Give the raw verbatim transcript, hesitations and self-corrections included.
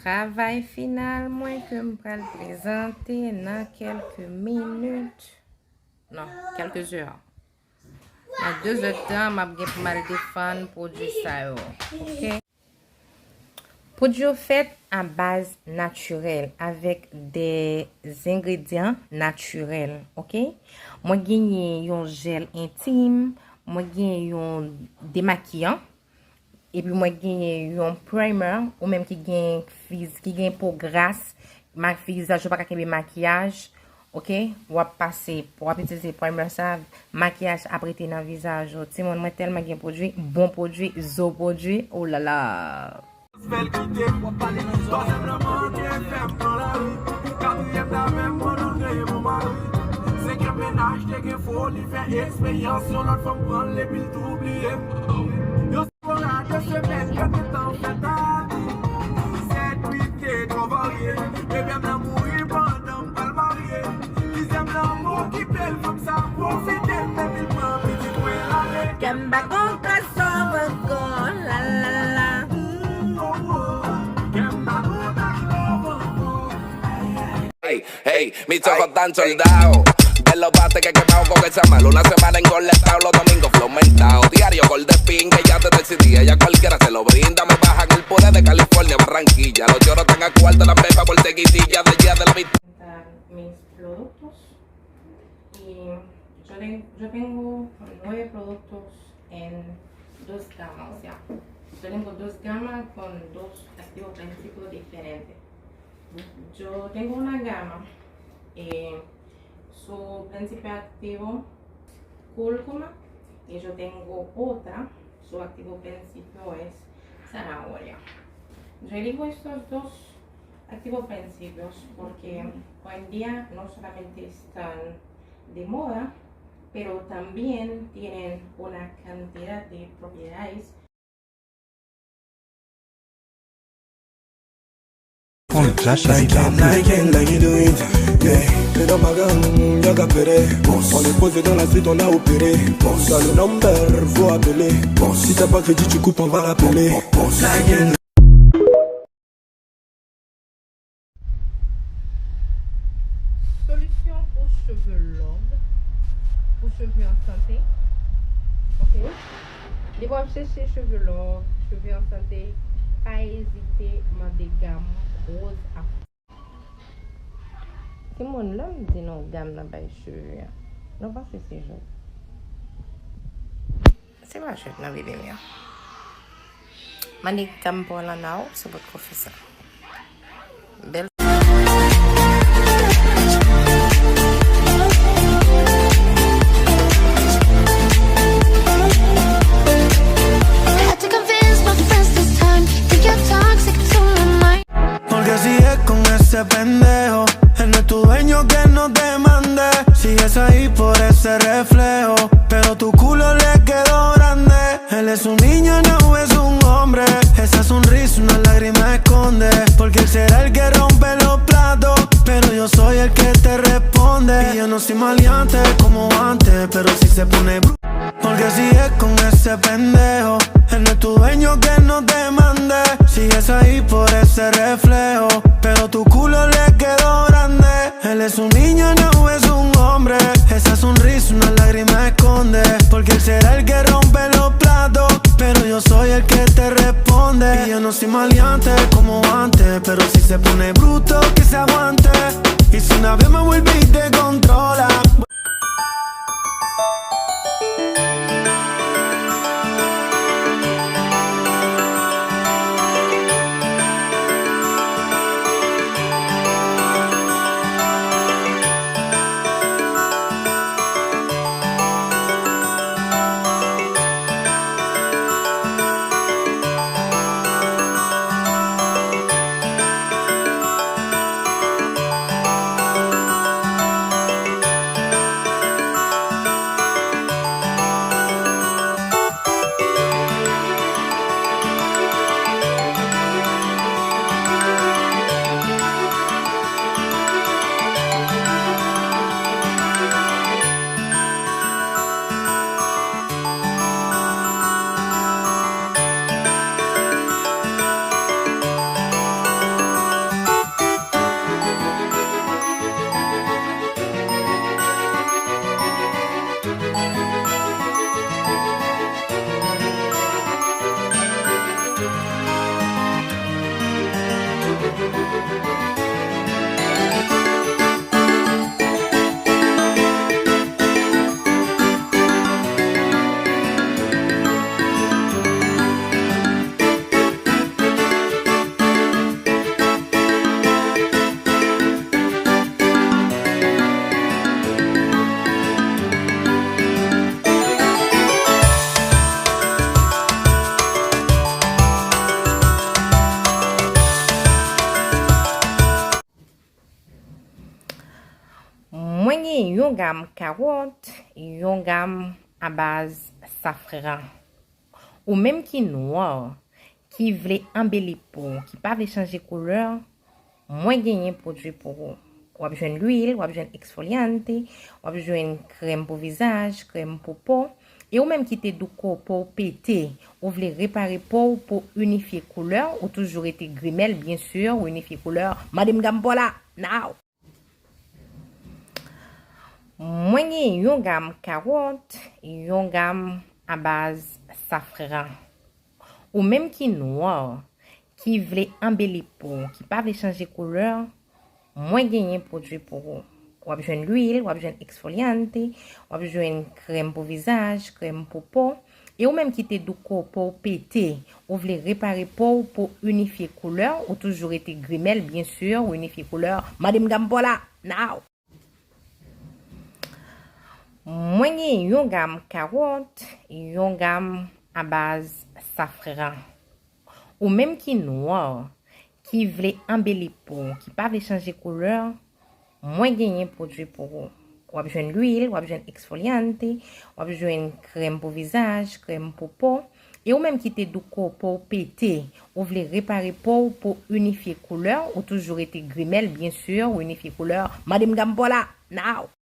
Travay final mwen ke m pral prezante nan kèlke minit. Non, kèlke zè. Nan de zè tan, m ap gen pou m al defann pwodui sa yo. Ok? Pwodui yo fèt a baz natirèl, avèk de zengredyan natirèl. Ok? Mwen genyen yon jèl entim, mwen genyen yon demakiyan, epi mwen genyen yon primer, ou menm ki gen fiz, ki gen po gras, ma-, vizaj ou pa ka kenbe makiyaj, ok? W ap pase, w ap itilize primer sa, makiyaj ap rete nan vizaj ou. Timoun, mwen tèlman gen pwodui, bon pwodui, zo pwodui, oh la la! Fè l kite. Twazyèm nan manke fè m pran lari. Katriyèm la menm pandan l kreye mon mari. Senkyèm mennaj te gen foli, fè eksperyans, yon lòt fanm pran l epi l tou bliye m. Yon Pou la de semèn, yo te tan fè tadi. Sèt, uit, ke twò varye. Dezyèm nan mouri pandan m pral marye. Dizyèm nan m okipe l, fanm sa pwofite l, depi l pran pitit mwen lage. Kè m pa kontan sòv ankò, la, la, la. Kè m pa kontan sòv ankò. Ey, ey, mi chocos tan soldado. De los bates que he quemado con esa mala. Una semana engoletado, los domingos flow mentado. Diario gol de pinga, ya te decidí. Ella cualquiera se lo brinda. Me bajan el puré de California, Barranquilla. Los lloros tan a cuarto, la pepa por seguidilla. De allá de la mitad. Mis productos. Y yo, ten- yo tengo nueve productos en dos gamas, o sea, yo tengo dos gamas con dos activos principios diferentes. Yo tengo una gama, eh, su principio activo cúrcuma y yo tengo otra, su activo principio es zanahoria. Yo elijo estos dos activos principios porque hoy en día no solamente están de moda, pero también tienen una cantidad de propiedades. Like him, like him, like him do it. Yeah, they don't bag on, y'all got pity. On est posé dans la street, on a opéré. Dans le number, faut appeler. Si t'as pas crédit, tu coupes, on va l'appeler. Like him. Solisyon pou cheve long, pou cheve an sante. Ok. Depi w ap chèche cheve long, cheve an sante, pa ezite mande gam Rose Afro. Timoun, lè m di nou gam nan bay cheve a, nou panse se jwèt? Se pa jwèt nan videyo a. Mande gam pa w lan nan ou, se potko fè sa. Bèl. Had to convince my friends this time. Think you're toxic to my mind. Porque sigues con ese pendejo. Él no es tu dueño, que no te mande. Sigues ahí por ese reflejo, pero tu culo le quedó grande. Él es un niño, no es un hombre. Esa sonrisa una lágrima esconde. Porque él será el que rompe los platos, pero yo soy el que te responde. Y yo no soy maleante como antes, pero si se pone bruto. Porque sigues con ese pendejo. Él no es tu dueño, que no te mande. Sigues ahí por ese reflejo, pero tu culo le quedó grande. Él es un niño, no es un hombre. Esa sonrisa una lágrima esconde. Porque él será el que rompe los platos, pero yo soy el que te responde. Y yo no soy maleante como antes, pero si se pone bruto, que se aguante. Y si una vez me vuelve y te controla. Yon gam kawòt, yon gam a baz safran. Ou menm ki nwa, ki vle anbeli po, ki pa vle chanje koulè, mwen genyen pwodui pou ou. W ap jwenn lwil, w ap jwenn eksfolyante, w ap jwenn krèm pou vizaj, krèm pou po. E ou menm ki te douko po w pete, ou vle repare po w pou inifye koulè, ou toujou rete grimèl, byen si, ou inifye koulè, mande m gam pa w la, now! Mwen gen yon gam kawòt, yon gam a baz safran. Ou menm ki nwa, ki vle anbeli po, ki pa vle chanje koulè, mwen genyen pwodui pou ou. W ap jwenn lwil, w ap jwenn eksfolyante, w ap jwenn krèm pou vizaj, krèm pou po. E ou menm ki te douko po w pete, ou vle repare po w pou inifye koulè, ou toujou rete grimèl, byen si, ou inifye koulè, mande m gam pa w la, now! Mwen gen yon gam kawòt, yon gam a baz safran. Ou menm ki nwa, ki vle anbeli po, ki pa vle chanje koulè, mwen genyen pwodui pou ou. W ap jwenn lwil, w ap jwenn eksfolyante, w ap jwenn krèm pou vizaj, krèm pou po. E ou menm ki te douko po w pete, ou vle repare po w pou inifye koulè, ou toujou rete grimèl, byen si, ou inifye koulè, mande m gam pa w la, now!